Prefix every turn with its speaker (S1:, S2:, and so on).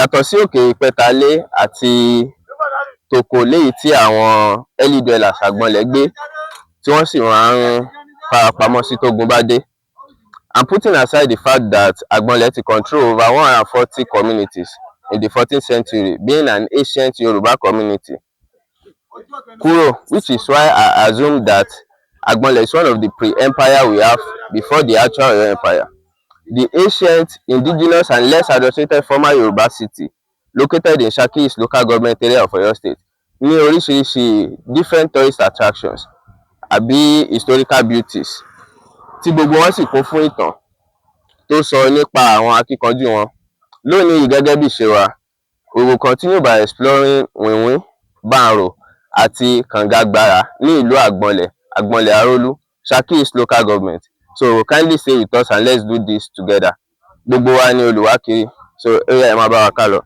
S1: Yàtọ̀ sí Òkè Ìpẹtàlé àti Tòkò, léyìí tí àwọn early dwellers Àgbọnlẹ̀ gbé, tí wọ́n sì máa ń farapamọ́ sí tógun bá dé. And putting aside the fact that Àgbọnlẹ̀ ti control over 140 communities in the 14th century, being an ancient Yoruba community kúrò, which is why I assume that Àgbọnlẹ̀ is one of the pre-empire we have before the actual Oyo Empire. The ancient, indigenous and less adulterated former Yoruba city located in Saki East Local Government Area of Oyo State ní oríṣiríṣi different tourist attractions àbí historical beauties, tí gbogbo wọn sì kún fún ìtàn tó sọ nípa àwọn akíkanjú wọn. Lónìí yìí, gẹ́gẹ́ bí ìṣe wa, we will continue by exploring Wìnwín, Bànrò àti Kàngagbàrá ní ìlú Àgbọnlẹ̀, Àgbọnlẹ̀ Arólú, Saki East Local Government. So kindly stay with us and let's do this together. Gbogbo wa ni olùwákiri, so ó yá, ẹ máa bá wa ká lọ.